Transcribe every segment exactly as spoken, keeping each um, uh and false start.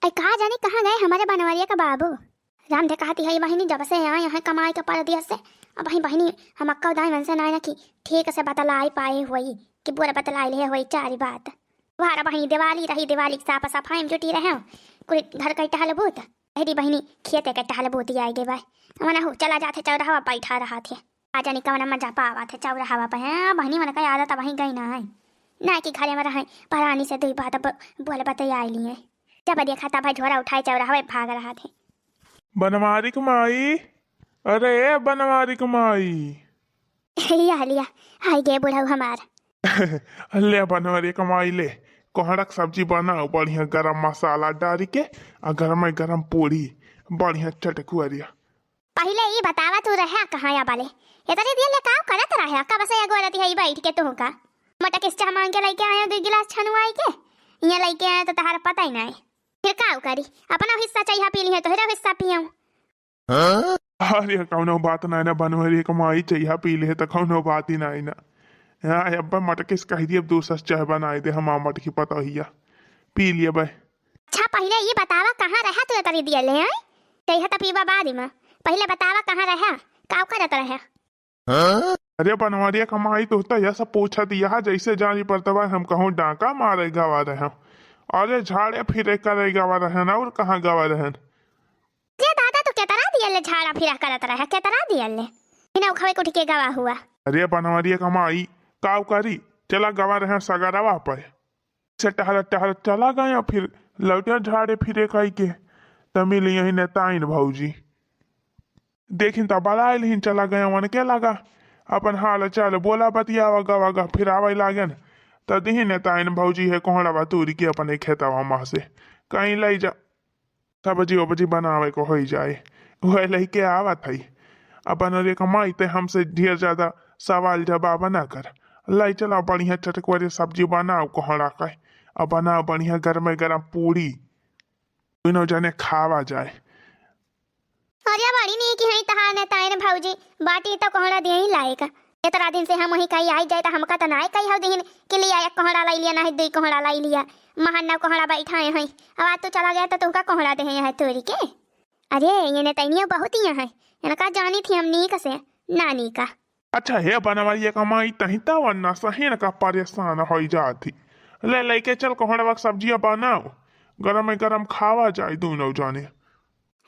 अरे का जानी कहाँ गए हमारे बनवरिया का बाबू। राम दे कहती है बहिनी, जब से आए हैं कमाई के परदेस से, अब वही बहिनी हम अक्का दाई मन से ना ना कि ठीक से बतलाई पाए हुई कि बुरा बतलाई ले हुई चारी बात। वाह रे बहिनी, दिवाली रही, दिवाली के साफ सफाई में जुटी रहे हो, कुल घर का टहल बूत, अरे बहिनी खेते के टहल बूत आई गए भाई, मना हो चला जाते चौराहा बैठा रहा थे। आ जानी कवना मजा पावा थे चौराहा पे। हाँ बहिनी, मन का आदत वहीं गई ना है, ना कि घरे में रहे, परानी से दुई बात ब-, बोल बतियाई लिए। जब देखा तब झोरा उठाए चौराहा पे भाग रहा थे। बनवारी के माई, अरे ए बनवारी के माई। लिया लिया, आई गए बुढ़ऊ हमार। ले बनवारी के माई ले, कोहड़ा के सब्जी बनाओ बढ़िया गरम मसाला डारी के, आ गरम गरम पूरी बढ़िया चटकुअरिया। पहिले ई बतावा तू रह्या कहाँ या बाले? इतनी देर ले काव करत रह्या? कब से एगो रति है बैठ के तू का? मोटा किस चाह मांग के लेके आया दो गिलास छनुआई के? ये लेके आया तो तहार पता ही नहीं। फिर काव करी? अपना हिस्सा चाहिए पी ली है, तोहरा हिस्सा पियाऊं। अरे कौनो बात नहीं ना, बनवरी के माई चाहिए पी ली है तो कौनो बात ही नहीं ना। हाँ अब्बा मटकिस कह दिए, अब दूसरा चाय बनाए दे, हम मटकी पता हिया पी लिए भाई। अच्छा पहिले ई बतावा कहाँ रहा तू इतनी देर ले, हैं? चाहिए तो पीवा बाद में, पहिले बतावा कहाँ रहा, काव करत रहा? अरे बनवरिया के माई, तू तो यह सब पूछत यह जैसे जानी पड़ता बा हम कहूँ डाका मारे गवा रहे। अरे झाड़े फिरे करे गवा रहे ना, और कहाँ गवा रहे? जे दादा तू केतरा दियल ले झाड़ा फिरा करत रहे, केतरा दियल ले बिना उखावे कुछ के गवा हुआ। अरे बनवरिया के माई, काव करी, चला गवा रहे सगरवा पर। से टहलत टहलत चला गया, फिर लौटिया झाड़े फिरे कई के, त मिली यही नेताइन भौजी। देखिन त बलाए लिहिन, चला गया वन के लगा, अपन हाल चाल बोला बतियावा गवा गा, फिर आवे लागन त दिहिन नेताइन भौजी है कोहड़ा बा तूरी के अपने खेतवा माँ से कहीं ले जा। सब्जी उब्जी बनावे को होई जाए। वह लइके आवत हई। अब बनवरिया के माई ते हमसे ढेर ज्यादा सवाल जवाब ना कर। लाई चला बढ़िया चटकवरे सब्जी बनाओ कोहड़ा के। अब बनाओ बढ़िया गरमे गरम पूरी। दुनों जने खावा जाए। अरे बड़ी नीक है तहार नेताइन भौजी, बाटी तो कोहड़ा दिए ही लायक। इतना दिन से हम वहीं कहीं आई जाए तो हमका तो नाय कही हो दिहिन कि लिया एक कोहड़ा लाई लिया, नहीं दुई कोहड़ा लाई लिया। महान नौ कोहड़ा बैठाए हैं, अब आज तू चला गया तो तुमका कोहड़ा दे हैं तोरी के। अरे ये नेतैनिया बहुत ही है, इनका जानी थी हम नीक से, ना नीका। अच्छा हे बनवरिया के माई, तही तो वरना सही इनका परेशान हो जात ही। ले लेके चल कोहड़ा के सब्जिया बनाओ, गरम गरम खावा जाए दोनों जाने।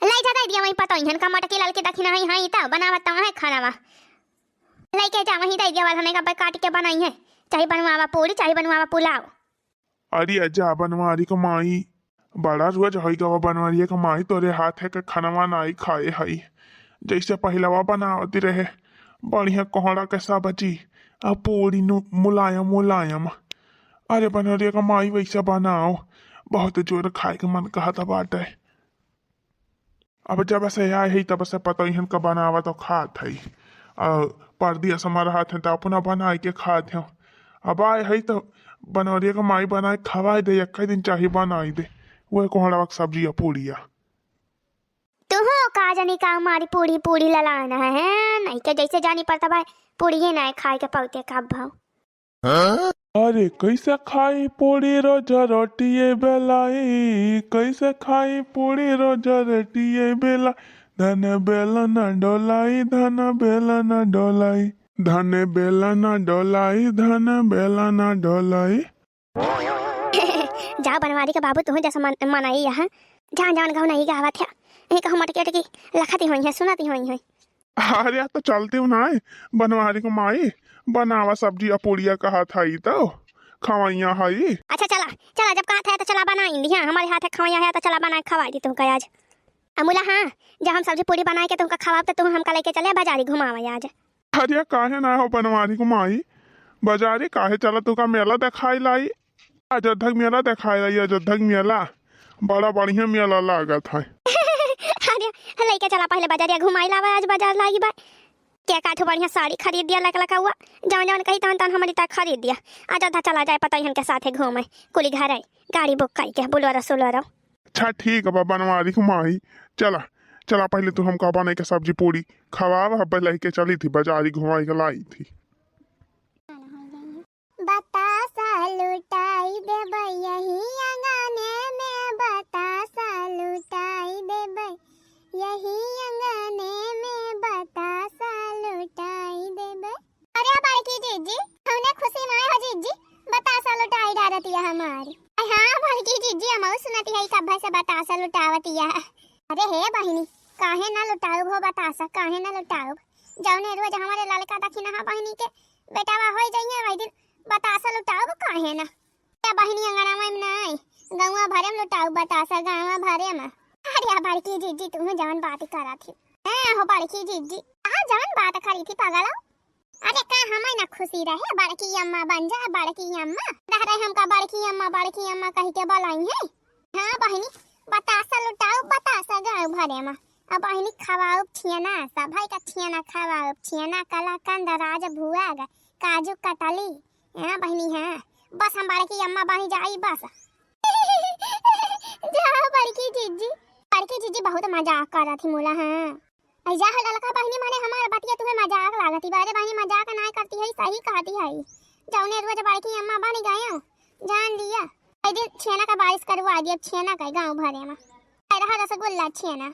लाई जा दे दिया वहीं पता इहन का मटकी लाल के दखिना है, हाँ, ई तो बनावत तो है खाना वा। लइके जा वहीं दे दिया वाला का काट के बनाई है, चाहे बनवावा पूरी, चाहे बनवावा पुलाव। अरे जा बनवारी के माई, बड़ा रोज होई गवा बनवारी के माई, तोरे हाथ है के खानवा नाई खाए हई। जैसे पहिलवा बनावत रहे, बढ़िया कोहड़ा के सब्जी, आ पूरी नु-, मुलायम मुलायम। अरे बनवारी के माई वैसे बनाओ, बहुत जोर खाए के मन कहत बाटे। अब जब से आए ही तब से पतोहियन का बनावत और खात है। और परदेस में रहत हैं तो अपना बनाए के खात हैं। अब आए ही तो बनवरिया के माई बनाए खवाए दे, एक दिन चाहे बनाए दे। वह कोहड़ा के सब्जी या पूड़िया। तुहू का जानी का मारी पूड़ी पूड़ी ललाना है, नहीं के जैसे जानी पड़ता भाई पूड़िए ना खाए के पौते का भाव। अरे कैसे खाई पूड़ी रोज रोटिए बेलाई, कैसे खाई पूड़ी रोज रोटिए बेला, धन बेला ना डोलाई, धन बेला ना डोलाई, धन बेला ना डोलाई, धन बेला ना डोलाई। जा बनवारी के बाबू, तुहूँ जैसे मन-, मनाई यहाँ। जा, जान गाँव नहीं गावत है। यहीं कहूँ मटकी अटकी लखती होई है, सुनती होई है। अरे, तो चलती हूँ ना, बनवारी को माई, बनावा सब्जी आ पूड़िया कहत हई तो खवैया हई। अच्छा, चला, चला, जब कहत है तो चला बनाई दी। हाँ, हमारे हाथ है खवैया है तो चला बनाए खवाई दी तुमका आज। अमूला, हाँ, जब हम सब्जी पूड़ी बनाए के तुमका खवाब तो तुम हमका लेके चले बाजारी घुमावे आज। अरे, काहे ना हो बनवारी को माई, बाजारी काहे चला तुमका मेला देखाई लाई। अयोध्या के मेला देखाए रही, अयोध्या के मेला बड़ा बढ़िया मेला लागत है। अरे, लइके चला पहले बाजारिया घुमाई लावा, आज बाजार लागी बा। के का ठो बढ़िया साड़ी खरीद दिया लकलकौआ, जौन जौन कही तौन तौन हमरी तक खरीद दिया। अयोध्या चला जाए पतोहियन के साथे घूमे, कुली घरे गाड़ी बुक कई के, बुलोरो सुलोरो। अच्छा ठीक बा बनवारी के माई, चला, चला पहले तू हमका बनाई के सब्जी पूड़ी खवावा, अब लइके चली थी बाजारी घुमाई के लाई थी। बतासा लुटाई देबै यही आंगने में, बतासा। यही कब्बे से बतासा लुटावतिया। अरे हे बहिनी, काहे ना लुटाउब हो बतासा, काहे ना लुटाउब? जौने रोज हमरे ललका दखिनहा बहिनी के बेटावा होई जइहे, वही दिन बतासा लुटाउब काहे ना? या बहिनी अंगनावा में नाई, गौवा भरे में लुटाउब बतासा, गौवा भरे में। अरे आ बड़की जिज्जी, तू जवन बात करत ही। हैं हो बड़की जिज्जी, आ जवन बात करी थी पगला। अरे का हमें ना खुशी रहे, बड़की अम्मा बन जा, बड़की अम्मा। रह रहे हमका बड़की अम्मा, बड़की अम्मा कही के बोलाई है। हाँ बहिनी, बतासा लुटाउब, बतासा गौवा भरे में। अब बहिनी खवाउब छियना, सब भाई का छियना खवाउब, छियना, कलाकंद, राज भुआग, काजू कतली। हाँ बहिनी, हाँ, बस हम बड़की अम्मा बनी जाई बस। जा बड़की जिज्जी, बड़की जिज्जी बहुत मजाक करत ही मोला, हाँ। ऐ जा हो ललका बहिनी, माने हमार बतिया तुम्हें मजाक लागत ही, बारे बहिनी मजाक नाय करती है, सही कहती है। जौने रोज बड़की अम्मा बन गए, जान लिया। ऐ दिन छेना का बारिश करवा दिया, छेना का गौवा भरे में। ऐ रहा रसगुल्ला छेना,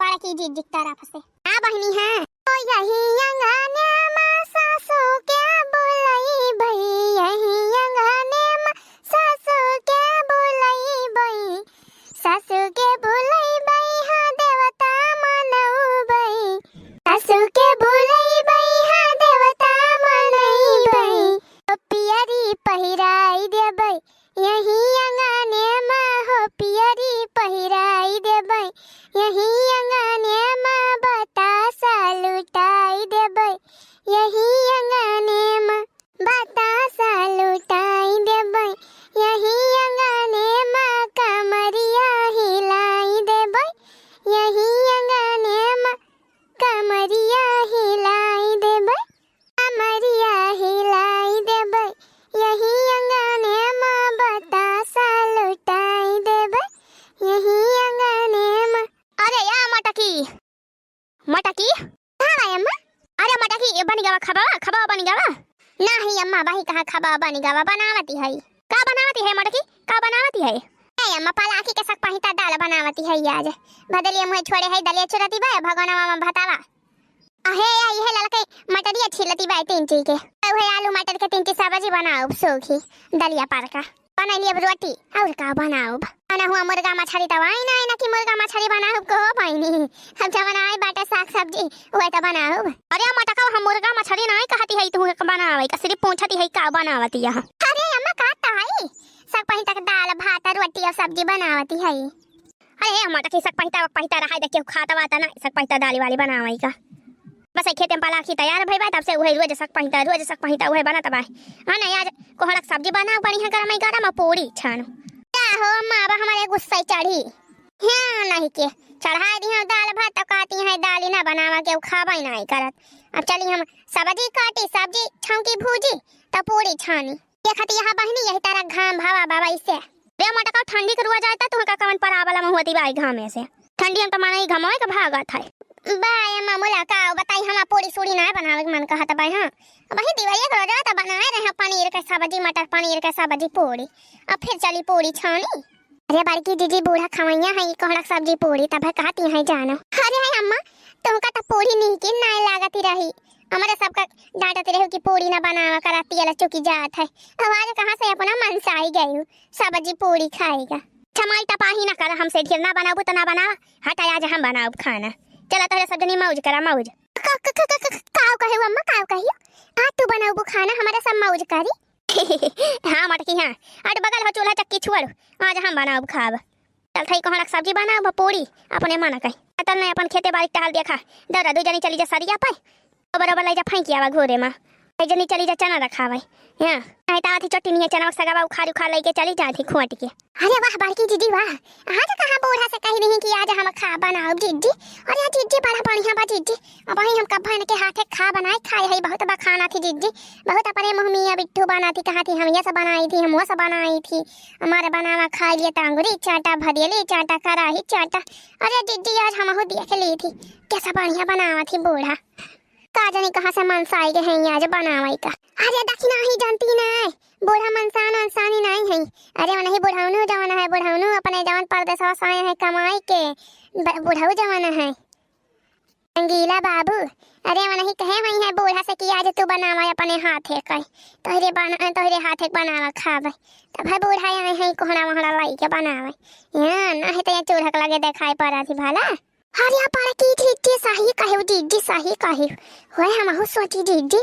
बड़की जिज्जी की तरफ से। हाँ बहिनी, हाँ। ओ यही अंगने मा सासू के बुलई बई, यही अंगने मा सासू के बुलई बई, सासू के बुलई बई, हाँ देवता मनऊ बई, सासू के बुलई बई, हाँ देवता मनई बई। ओ पियरी पहिराई देबई, यही अंगने मा हो पियरी पहिराई देबई, यही अंगने मा बतासा लुटाई देबई, यही अंगने मा बतासा लुटाई देबई, यही अंगने मा कमरिया हिलाई देबई, यही अंगने मा कमरिया हिलाई देबई, कमरिया हिलाई देबई, यही अंगने मा बतासा लुटाई देबई, यही अंगने मा। अरे या मटकी, मटकी, कहाँ बाय अम्मा? अरे मटकी, ये बनी गवा खबावा, खबावा बनी गवा। नाही अम्मा, अबही कहाँ खबावा बनी गवा, बनावती है। का बनावती है मटकी, का बनावती है? ए अम्मा, पलाकी के सक पहिता दाल बनावती है आज। भदलिया मुहे छोड़े है, दलिया चुरती बा, भगोनवा मा भतावा। अहे, या इहे ललकई मटरिया छीलती बाय तीन ची के। उहे आलू मटर के तीन ची सब्जी बनाउब, सूखी दलिया पर का। बनैली अब रोटी, और का बनाउब? बना हुआ मुर्गा मछरी तब आई ना, आई ना कि मुर्गा मछरी बनाउब को बहिनी। अब जवन आई बाटे साग सब्जी, उहे त बनाउब। अरे मटका, हम मुर्गा मछरी नाई कहती है तू बनावे का, सिर्फ पूछती है का बनावती है। अरे अम्मा, का ताई? सक पहिता के दाल, भात, रोटी और सब्जी बनावती है। अरे, हम तो कि सक पहिता, वक पहिता रहा, देखियो, खाता वाता ना, सक पहिता दाली वाली बनावई का। बस, एक खेते में पलाकी तैयार भई बा, तब से उहे रोज सक पहिता, रोज सक पहिता, उहे बनत बा। हाँ ना, आज कोहड़ा के सब्जी बनाउब, बढ़िया गरम गरम, और पूरी छान। का हो, माँ बा हमारे गुस्सा चढ़ी। हाँ, नहीं के, चढ़ाई दी हम दाल भात, तो कहती हैं, "दाली ना बनावा के, उ खाबई नहीं करत।" अब चली हम सब्जी काटी, सब्जी छौंकी भूजी, तो पूरी छानी। देखत यहाँ बहिनी, यही तरह घाम भावा बाबा इससे। रे मटका, ठंडी के रुआ जाए त तुहका कवन परावला में होती बाई घामे से। ठंडी हम त माने ही घमवे के भागत है। बाय मामूला का बताई, हम पूरी सूरी ना बनावे के मन कहत बाय, हाँ। वही दिवाली के रोजा त बनाए रहे पनीर के सब्जी, मटर पनीर के सब्जी पूरी। अब फिर चली पूरी छानी। अरे बड़की दीदी, बूढ़ा खवैया है, ई कोहड़ा के सब्जी पूरी, तब कहती है जानो। अरे है अम्मा, तुमका त पूरी नीक नाय लागती रही। हमरे सबका डांटत रहे कि पूरी ना बनावा करा, तेल चुकी जात है। अब आज कहाँ से अपना मन से आई गई हूँ, सब्जी पूरी खाएगा। छमाई टपाही ना कर, हमसे ढेर ना बनाबू त ना बनावा। हट, आज हम बनाउब खाना। चला तोहरे सब जनी मौज करा, मौज। क-, क-, क-, क-, क-, काव कहे हो अम्मा, काव कहियो? आज तू बनाउबू खाना, हमारे सब मौज करी। हाँ मटकी हाँ, अट बगल हो चूल्हा चक्की छोड़, आज हम बनाउब खाब। चल थई कोहड़ा के सब्जी बनाउब पूरी, अपने मन कही। तब नहीं अपन खेते बाड़ी टहल देखा, दौरा दू जनी चली जा सरिया पे, गोबर ओबर ले जा फेंकी आवा घूरे मा। एक जनी चली जा चना रखावे। हाँ, नहीं तो आती चोटी नहीं है, चना सगावा उखाड़ उखाड़ लेके चली जाती खोट के। अरे वाह बड़की दीदी वाह, आज कहाँ बूढ़ा से कही रही कि आज हम खा बनाउब जिज्जी। अरे जिज्जी बड़ा बढ़िया बा जिज्जी, अबही हम कब्बन के हाथे खा बनाए खाए है, बहुत बखाना थी जिज्जी, बहुत अपने मुँह मियाँ बिट्ठू बना थी, कहा थी हम ये सब बनाई थी, हम वो सब बनाई थी, हमारे बनावा खाई लिए तो अंगुरी चाटा, भदेली चाटा, कराही चाटा। अरे जिज्जी आज हमहू देख ली थी, कैसा बढ़िया बनावा थी बूढ़ा। का जानी कहाँ से मनसा आई गए हैं आज बनावे का। अरे दखिना ही जानती ना, बूढ़ा मनसान अनसानी नहीं है। अरे वनही बुढ़ौनू जवन है, बुढ़ौनू अपने जवन परदेसवा से आए हैं कमाई के, ब-, बुढ़ऊ जवन है। रंगीला बाबू, अरे वनही कहे हुई है बूढ़ा से कि आज तू बनावा अपने हाथे कई, तोहरे बना, तोहरे हाथे बनावा खावे। तब है बूढ़ा आए हैं कोहड़ा वहड़ा लाई के बनावे। यहाँ ना है तो ये चूल्हा के लगे देखाई पड़ा थी भला। अरे बड़की जीजी सही कहे, जीजी सही कहे। होए हमहू सोची जीजी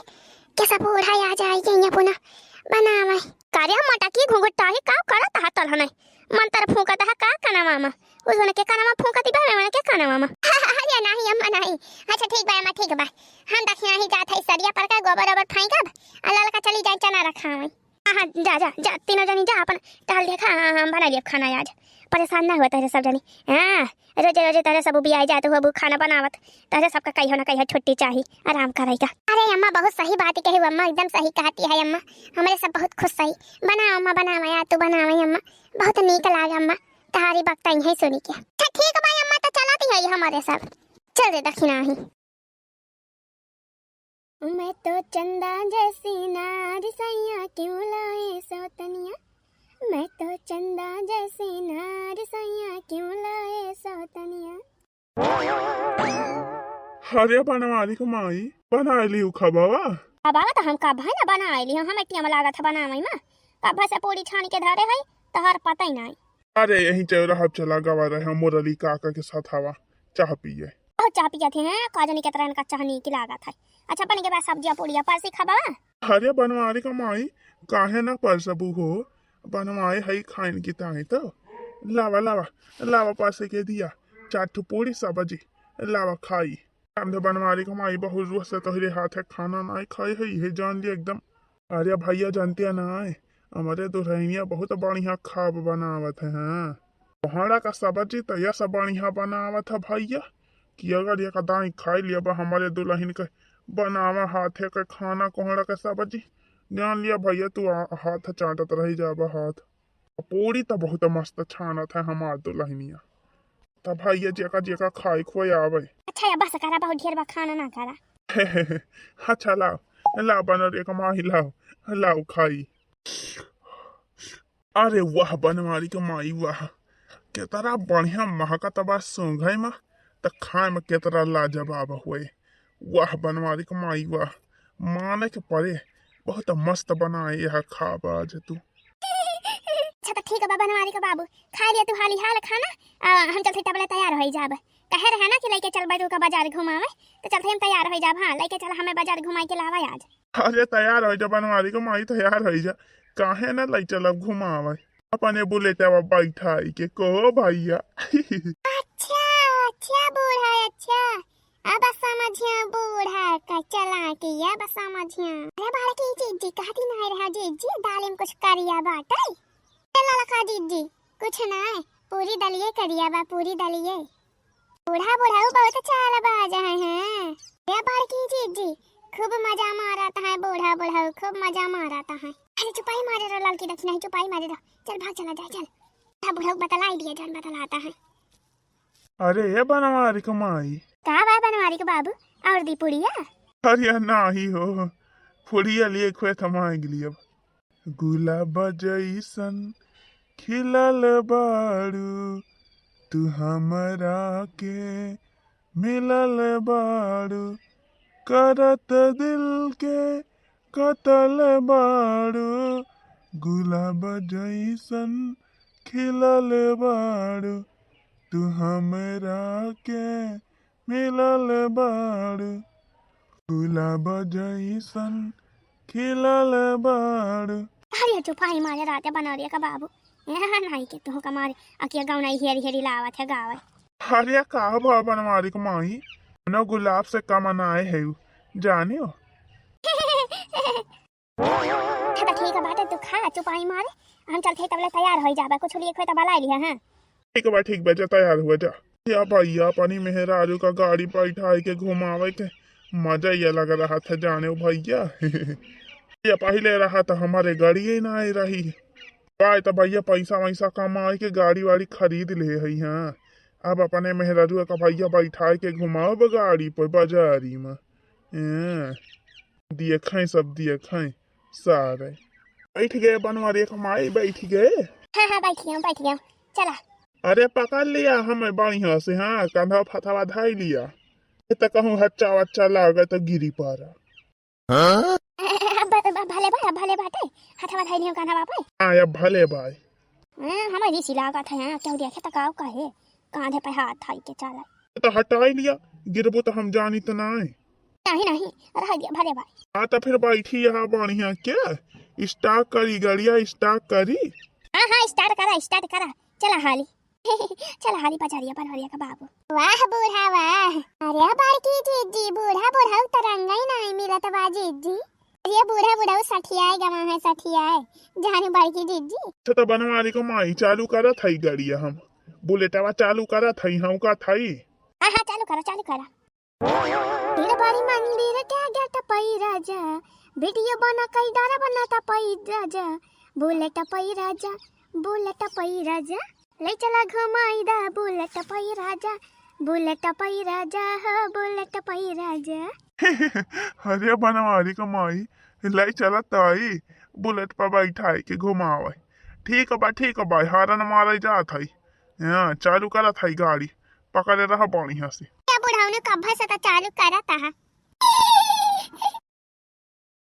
के सब बूढ़ा आ जाए के यहाँ पुनः बनावे। करे मोटा की घुघुटा ही का करत है तलहने? मंत्र फूंकत है का कनवा में? उस के कनवा फूंकती बा, उनके कनवा में। अरे नहीं अम्मा नहीं। अच्छा ठीक बा अम्मा, ठीक बा। हम दखिना ही जात है सरिया पर का गोबर ओबर फेंकब, आ ललका चली जाए चना रखावे। हाँ, हाँ, जा, जा, जा, तीनों जनी जा, अपन टहल देखा, हाँ, हाँ, हम बना लिया खाना आज। परेशान ना हुआ तोहरे सब जनी। हाँ, रोजे, रोजे तोहरे सब उबियाई जात हो, अब खाना बनावत। तोहरे सबका कहियो ना कहियो छुट्टी चाही, आराम करेगा। अरे अम्मा, बहुत सही बात कही अम्मा, एकदम सही कहती है अम्मा। हमरे सब बहुत खुश है। बनाओ अम्मा, बनाओ यार, तू बनावे अम्मा, बहुत नीक लागे अम्मा, तहारी बकता यही सुनी के। अच्छा ठीक बा अम्मा, तो चलती है हमरे सब। चल रे दखिना ही। मैं तो चंदा जैसी नार सैया क्यों लाए सौतनिया, मैं तो चंदा जैसी नार सैया क्यों लाए सौतनिया। अरे बनवारी के माई, बना ली उ खबावा? खबावा तो हम कब है ना बना ली, हम एटिया में लागत है बनावे में, कब से पूरी छान के धरे है, तोहर पता ही नहीं। अरे यही चौराहा पे चला गवा रहे हम मुरली काका के साथ हवा चाह पिए। बहुत चाह पियत है, का जानी केतना इनका चाह नीक लागत है। अच्छा, बन के बाद सब्जिया पूड़िया परसी खाबा? अरे बनवारी का माई, काहे ना परसबू हो, बनवाए हई खाइन की ताई तो। लावा, लावा, लावा परसे के दिया, चार ठो पूड़ी सब्जी, लावा खाई। समझे बनवारी का माई, बहुत रोज से तोहरे हाथ है खाना नाई खाए है, ये जान लिया एकदम। अरे भैया जानते हैं ना, हमारे दुल्हनिया बहुत बढ़िया खाब बनावत है, हाँ। कोहड़ा का सब्जी तो यह सब बढ़िया बनावत है भैया, कि अगर एक दाई खाई लिया बा हमारे दुल्हन के बनावा हाथे के खाना कोहड़ा के सब्जी, जान लिया भैया तू आ-, हाथ चाटत रह जाबा हाथ। पूरी तो बहुत मस्त छानत है हमार दुल्हनिया। तब भैया जेका जेका खाए खुए आवे। अच्छा या बस करा, बहुत ढेर बा खाना ना करा। अच्छा लाओ, लाओ बनवारी का माई लाओ, लाओ खाई। अरे वाह बनवारी के माई वाह, केतरा बढ़िया महकत बा सोंघे में, त खाए में केतरा लाजवाब हुए। वाह बनवारी के माई वाह, माने के परे, बहुत मस्त बनाए यह खाब आज तू। अच्छा त ठीक बा बनवारी के बाबू, खा लिया तू हाली हाल खाना, आ, हम चलते तबले तैयार हो जाब। कहे रहे ना कि लेके चल बैठू का बाजार घुमावे, तो चलते हम तैयार हो जाब। हाँ लेके चल हमें बाजार घुमाई के लावा आज। अरे तैयार हो जा बनवारी के माई, तैयार हो जा, काहे ना ले चलब घुमावे अपने बुलेटवा बैठाई के को भैया। अच्छा अच्छा बूढ़ा, अच्छा अब समझिया बूढ़ा का चलाकी, अब समझिया। अरे बड़की जीजी कहती नहीं रहा जीजी दाल में कुछ करिया बाटे। ए ललका जीजी कुछ ना, पूरी दलिये करिया बा, पूरी दलिये। बूढ़ा बुढ़ऊ बहुत चालबाज है, हैं? ए बड़की जीजी, खूब मजा मारत है बूढ़ा बुढ़ऊ, खूब मजा मारत है। अरे चुपाई मारे रहो ललकी दखिना ही, चुपाई मारे रहो। चल भाग चला जाए, चल। बूढ़ा बुढ़ऊ बतलाई दिया जौन बतलाता है। अरे ए बनवारी के माई। का बा बनवारी के बाबू, और दी पुड़िया? अरे नाही हो, पुड़िया लिए खुए थमाए गेली अब। गुलाब जैसन खिलल बाड़ू, तू हमरा के मिलल बाड़ू, करत दिल के कतल बाड़ू, गुलाब जैसन खिलल बाड़ू, तू हमरा के मिलल बाड़ू, गुलाब जैसन खिलल बाड़ू। अरे चुपाई मारे रहते बनवारी का बाबू, यहाँ नहीं के तुहू का मारे अकिया गौना हेरी हेरी लावत है गावे। अरे का भा बनवारी के माई, न गुलाब से कम नाय है उ, जाने हो। अच्छा, तो ठीक है बाटे, तू खा चुपाई मारे, हम चलते तबले तैयार हो जाबा, कुछ लिए खोए तो बला लिया, हाँ। ठीक बा, ठीक बा, जा तैयार हुआ जा। या भैया, अपनी मेहरारू का गाड़ी बैठाए के घुमावे के मजा ये लग रहा था, जाने हो भैया। या पहले रहा था हमारे गाड़ी ही ना आई रही, आए तो भैया पैसा वैसा कमाए के गाड़ी वाड़ी खरीद ले है, हाँ। अब अपने मेहरारू का भैया बैठाए के घुमाओ गाड़ी पर बाजारी में। हैं, देखें सब देखें सारे। बैठ गए बनवारी के माई, बैठ गए। हाँ, हाँ, बैठ गया, बैठ गया। चला। अरे पकड़ लिया हमें बढ़िया से, हाँ, कंधा फथवा धाई लिया। ये तो कहूँ हच्चा वच्चा लागत तो गिरी पारा। हाँ? ब-, ब-, भले बा, भले बाटे। हथवा धइलियो कान्हा बापे। हाँ, अब भले बाय। हाँ, हमें रीसी लागत है, हाँ, केहू देखे तो काव कहे, कांधे पे हाथ धइ के चला। तो हटाई लिया, गिरबो तो हम जानी तो नाय। नहीं, नहीं, रह दिया, भले बाय। हाँ, तो फिर बैठी यहाँ बढ़िया के, start करी गड़िया, start करी। हाँ, हाँ, start करा, start करा, चला हाली। चला हाली बजरिया बनवरिया का बाबू। वाह बूढ़ा वाह, अरे बड़की जिज्जी, बूढ़ा बूढ़ा तरंगा ही नहीं मिलत बा जिज्जी। अरे बूढ़ा बूढ़ा सठियाए गवा है, सठियाए, जाने बड़की जिज्जी। अच्छा तो बनवारी को माई चालू करत हई गड़िया हम, बुलेटवा चालू करत हई, हम का थई। हाँ, हाँ, चालू करा, चालू करा। दिल बड़ी मंदिर के गेट पई राजा, वीडियो बना कई डारा बना टपई राजा, बुलेट पई राजा, बुलेट पई राजा, ले चला घुमाई दा बुलेट पई राजा, बुलेट पई राजा हो, बुलेट पई राजा। अरे बनवारी का माई, ले चला ताई, बुलेट पर बैठाई के घुमावे। ठीक बा, ठीक बा, हारन मारे जात हई। हाँ, चालू करत हई गाड़ी, पकड़े रहा बढ़िया से। क्या बुढ़ाऊ ने कब्बे से तो चालू करत है।